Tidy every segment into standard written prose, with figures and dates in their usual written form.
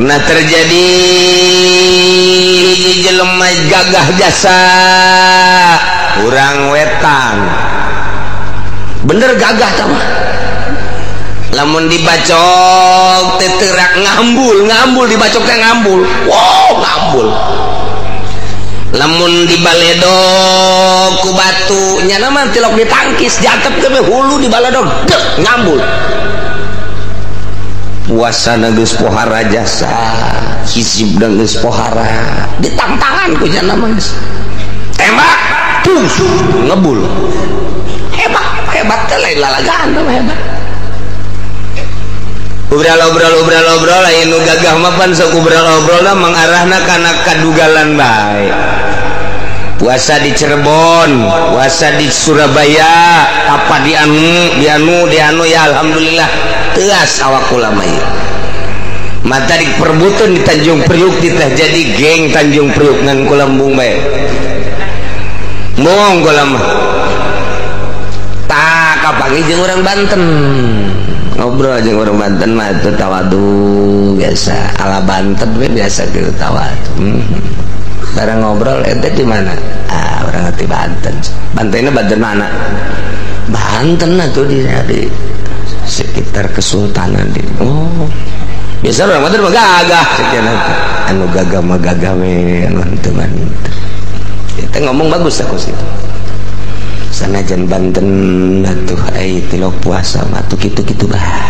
Pernah terjadi hiji jelema gagah jasa urang wetan. Bener gagah tah mah. Lamun dibacok teterak ngambul, ngambul dibacok teh ngambul. Wow, ngambul. Lamun dibaledog ku batu nyana mah tilok ditangkis jatep ke hulu dibaledog dek ngambul. Puasa geus pohara jasa, hisibna geus pohara, ditangtangan ku nyana mah geus. Tembak, tus, ngebul. Hebat, hebat teh lain lalagaan teh hebat. Obrol-obrol-obrol-obrol lain nu gagah mah pan sok obrol-obrolna mengarahna kana kadugalan bae. Puasa di Cirebon, puasa di Surabaya, apa di anu, di anu, di anu ya alhamdulillah teas awak kula mah ieu. Mata diperbutkeun di Tanjung Priuk diteh jadi geng Tanjung Priuk ngan kula embung bae. Embung kula mah. Tah kapanggih jeung urang Banten. Ngobrol jeung urang Banten mah teu tawadu biasa, ala Banten we biasa kieu tawadu. Barang ngobrol ente di mana? Ah, urang di Banten. Bantenna Banten mana? Banten atuh di sekitar Kesultanan di. Oh. Biasa urang Banten mah gagah sekian atuh. Anu gagah mah gagah we, anu henteu mah henteu. Eta ngomong bagus aku situ. Sanajan Banten atuh ai tilok puasa mah atuh kitu-kitu bah.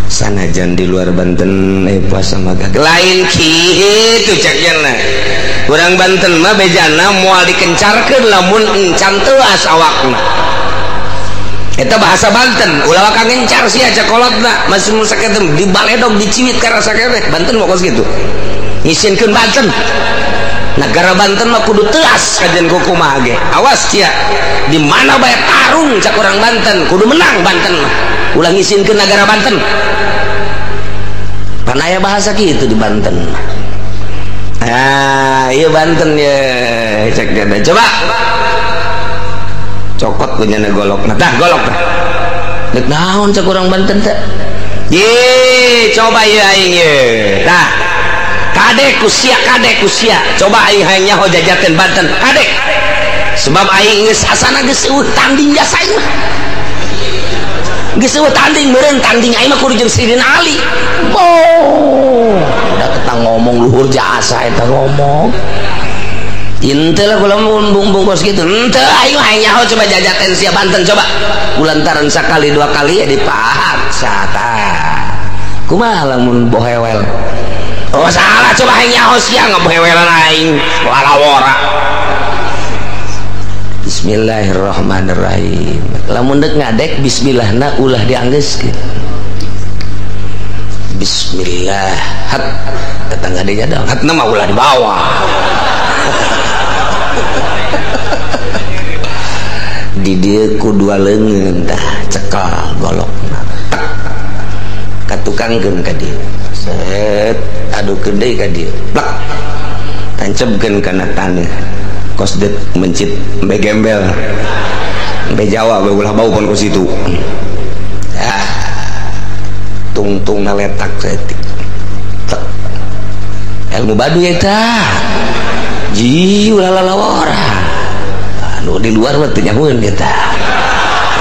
Sanajan di luar Banten puasa mah gagah. Lain kitu cek cenah. Urang Banten mah bejana moal dikencarkeun lamun encan teuas awakna. Eta bahasa Banten, ulah waka ngencar sia cakolotna, masih mun sakitu dibaledog diciwit ka rasa keneh. Banten mah kos kitu. Ngisinkeun Banten. Negara Banten mah kudu teuas kajian kumaha ge. Awas sia. Di mana bae tarung cak urang Banten, kudu menang Banten mah. Ulah ngisinkeun negara Banten. Pan aya bahasa kitu di Banten. Ah, iya Banten ya. Cek dia coba. Cokot punya golok. Nah, tah golok tah. Deuk naon cak urang Banten teh? Ye, coba ieu aing ye. Tah. Kadek ku sia, kadek ku sia. Coba aing hayang nyaho jajakeun Banten. Kadek. Sebab aing geus asana geus eueuh tanding jasa aing mah. Geus eueuh tanding meureun tanding aing mah kudu jeung Sidin Ali. Oh, udah ketang ngomong luhur jasa eta ngomong. Henteu lah kula mun bumbung kos kitu. Henteu aing mah hayang nyaho coba jajakeun sia Banten coba. Ulantaran sakali dua kali ya dipaksa tah. Kumaha lamun bohewel? Oh salah coba aing nyaho sia ngabohewelan aing lalawora. Bismillahirrahmanirrahim. Lamun deuk ngadek bismillahna ulah dianggeuskeun. Bismillah. Hat tetangga dinya dong. Hatna mah ulah dibawa. Di dieu ku dua leungeun tah cekel golokna. Tek. Katukangkeun ka dieu. Set adukeun deui ka dieu. Plak. Tancebkeun kana taneuh. Kos deuk mencit embe gembel. Embe Jawa we ulah bau pon kos itu. Ah. Tungtung ngaletak saeutik. Tek. Ilmu baduy eta. Ji ulah lalawora. Anu di luar mah teu nyahoeun eta.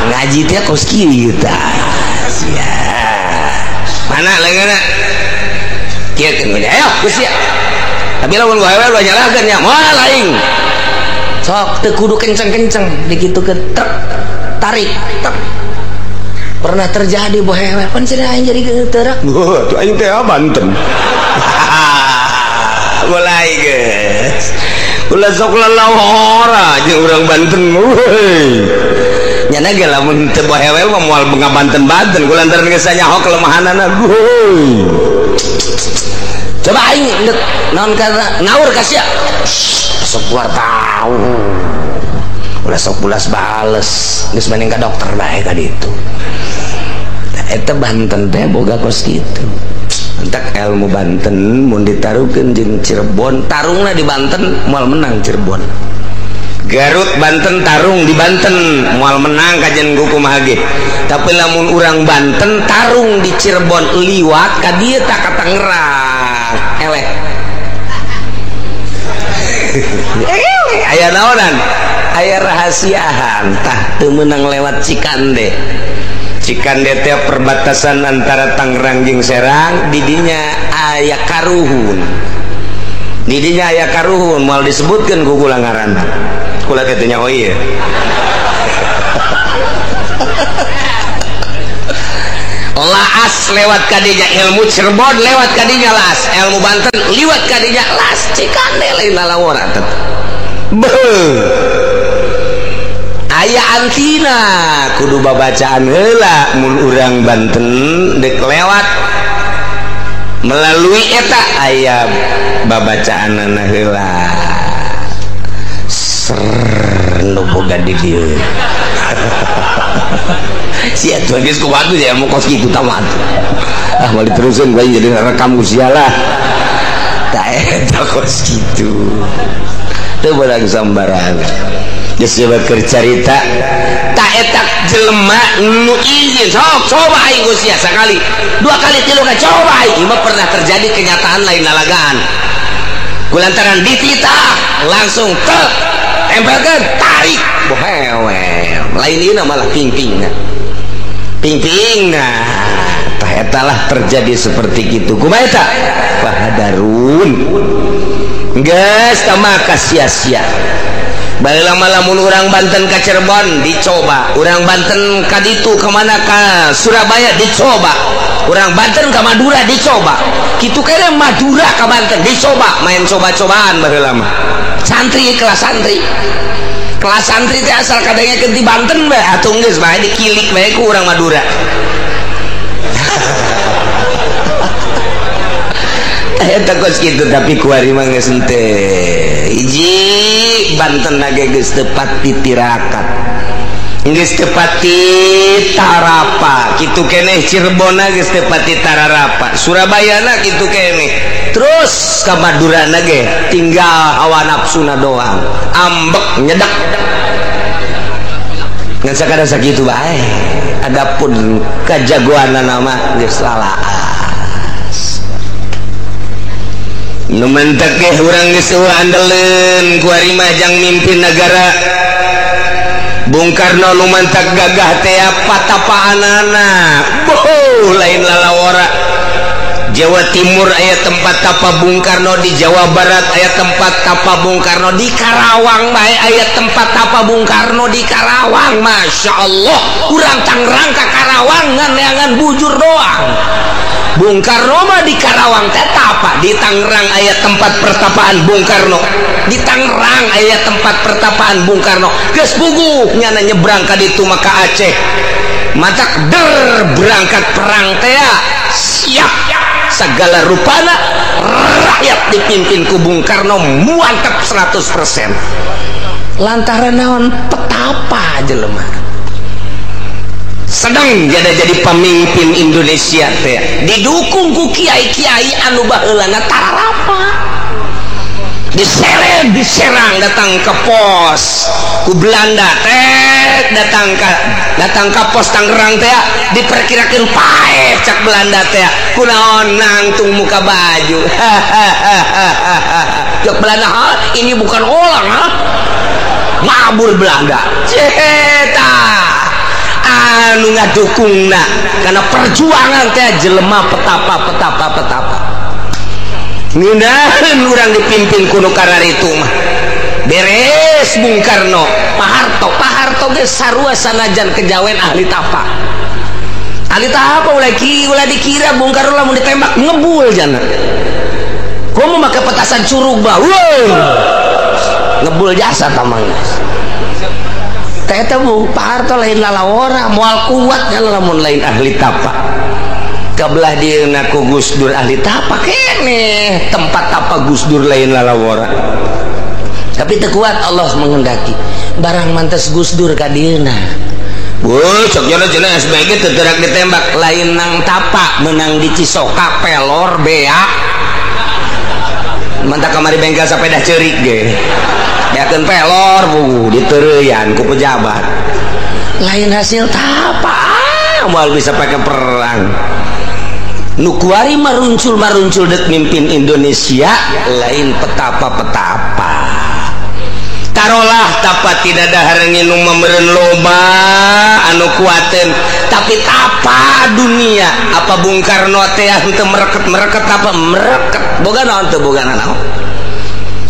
Ngaji teh kos kieu eta. Sia. Mana leungeunna? Kieu keun ayo geus sia. Tapi lamun goewel ulah nyalahkeun nya moal aing. Sok teu kudu kenceng-kenceng dikitukeun trek tarik tek. Pernah terjadi bohewel pan cenah aing jadi geuterak. Wah, tuh aing teh Banten. Mulai geus. Ulah sok lalawora jeung urang Banten euy. Nyana ge lamun teu bohewel mah moal ngabanten-banten kulantaran geus nyaho kelemahanana. Euy. Coba aing deuk naon kana ngaur ka sia. Sok keluar tahu. Ulah sok bulas bales geus mending ka dokter bae ka ditu. Eta Banten teh boga kos kitu. Entak ilmu Banten mun ditaruhkeun jeung Cirebon, tarungna di Banten moal menang Cirebon. Garut Banten tarung di Banten moal menang kajian kumaha ge. Tapi lamun urang Banten tarung di Cirebon liwat ka dieu tak ka Tangerang eleh. Eleh aya naonan, aya rahasiaan tah teu meunang lewat Cikande. Cikande teh perbatasan antara Tangerang jeung Serang, didinya aya karuhun. Didinya aya karuhun moal disebutkeun ku kula ngaranna. Kula teh teu nyaho ieu. Laas lewat kadinya ilmu Cirebon lewat kadinya laas, ilmu Banten liwat kadinya laas, Cikande lain lalawora teh. Beuh. Aya antina kudu babacaan heula mun urang Banten dek lewat melalui eta aya babacaanana heula. Ser nu boga di dieu. Sia tuh geus kumaha ya mau kos kitu tamat. Ah balik terusin bae jadi rekam usia lah. Ta eta kos kitu. Teu barang sambarangan. Geus keur carita ta eta jelema nu izin sok coba aing usia sakali, dua kali, tilu kali coba aing. Ieu mah pernah terjadi kenyataan lain lalagaan. Kulantaran dititah langsung tek tempelkeun tarik bohewe lain ieu malah pingpingna. Pingpingna tah eta lah terjadi seperti kitu. Kumaha eta? Bahadarun. Geus tah maka sia-sia. Baheula mah lamun urang Banten ka Cirebon dicoba, urang Banten ka ditu ka mana ka Surabaya dicoba, urang Banten ka Madura dicoba. Kitu kene Madura ka Banten dicoba, main coba-cobaan baheula mah. Santri kelas santri. Kelas santri teh asal kadengekeun ti Banten bae atuh geus bae dikilik bae ku urang Madura. Eta kos kitu tapi kuari mah geus henteu. Hiji Banten ge geus teu pati tirakat. Geus teu pati tarapa. Kitu keneh Cirebonna geus teu pati tararapa. Surabayana kitu keneh. Terus ka Madurana ge tinggal hawa nafsuna doang. Ambek nyedak. Ngan sakada sakitu bae. Adapun kajagoanana mah geus lalaas. Nu mentek ge urang geus eueuh andeleun kuari mah jang mimpin nagara. Bung Karno nu mantak gagah teh patapaanana. Boh lain lalawora. Jawa Timur aya tempat tapa Bung Karno, di Jawa Barat aya tempat tapa Bung Karno, di Karawang bae aya tempat tapa Bung Karno di Karawang. Masya Allah, urang Tangerang ka Karawang ngan neangan bujur doang. Bung Karno mah di Karawang teh tapa, di Tangerang aya tempat pertapaan Bung Karno, di Tangerang aya tempat pertapaan Bung Karno. Geus puguh nyana nyebrang ka ditu mah ka Aceh. Matak der berangkat perang teh siap segala rupana rakyat dipimpin ku Bung Karno mantap 100%. Lantaran naon petapa jelema. Sedang jadi pemimpin Indonesia teh didukung ku kiai-kiai anu baheulana tararapa. Diseret diserang datang ke pos ku Belanda teh datang ka pos Tangerang teh diperkirakeun paeh cak Belanda teh kunaon nangtung muka baju. Cak Belanda, ha ini bukan orang ha mabur Belanda ceta anu ngadukungna karena perjuangan teh jelema petapa petapa petapa. Ngindahan urang dipimpin kuno kararitu mah. Beres Bung Karno, Pak Harto, Pak Harto ge sarua sanajan kejawen ahli tapa. Ahli tapa ulah dikira Bung Karno lamun ditembak ngebul jana. Komo make petasan curug bah. Ngebul jasa tamang. Teh eta Bu, Pak Harto lain lalawora, moal kuat nya lamun lain ahli tapa. Kabelah dieuna ku Gus Dur ahli tapa keneh tempat tapa Gus Dur lain lalawora. Tapi teu kuat Allah menghendaki barang mantes Gus Dur ka dieuna. Bu, cok jono cenah SBG teu terak ditembak lain nang tapa menang di Cisoka pelor beak. Mantak kamari bengkel sepeda ceurik ge. Beakeun pelor bu diteureuyan ku pejabat. Lain hasil tapa, moal bisa pakai perang. Nu kuari maruncul maruncul dek mimpin Indonesia lain petapa-petapa. Tarolah tapa tidak dahar nginum meureun loba anu kuateun, tapi tapa dunia. Apa Bung Karno teh henteu mereket-mereket? Apa mereket boga naon teu boga naon?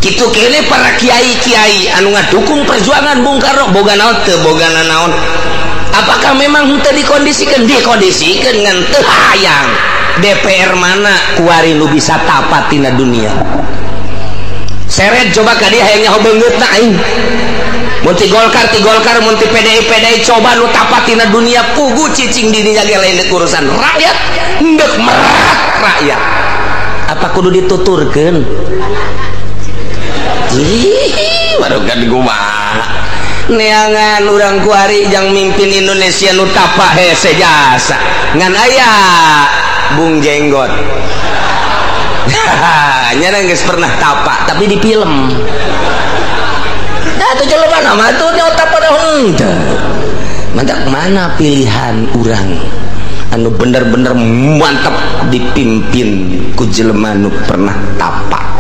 Kitu kene para kiai-kiai anu ngadukung perjuangan Bung Karno boga naon teu boga naon? Apakah memang henteu dikondisikan? Dikondisikan, ngan teu hayang. DPR mana kuari nu bisa tapa tina dunia? Seret coba ka dia, hayang nyaho beungeutna aing. Mun ti Golkar, ti Golkar, mun ti PDI, PDI, coba nu tapa tina dunia. Pugu cicing di dinya ge lain urusan rakyat, endek merak rakyat. Apa kudu dituturkeun? Ih, baru kan kumaha neangan urang kuari jang mimpin Indonesia nu tapa? Hese jasa ngan aya Bung Jenggot nya geus pernah tapa, tapi di film. Nah, tuh jelema nama tuh nya tapa dah henteu. Mantap, mana pilihan urang anu bener-bener mantap dipimpin ku jelema nu pernah tapa?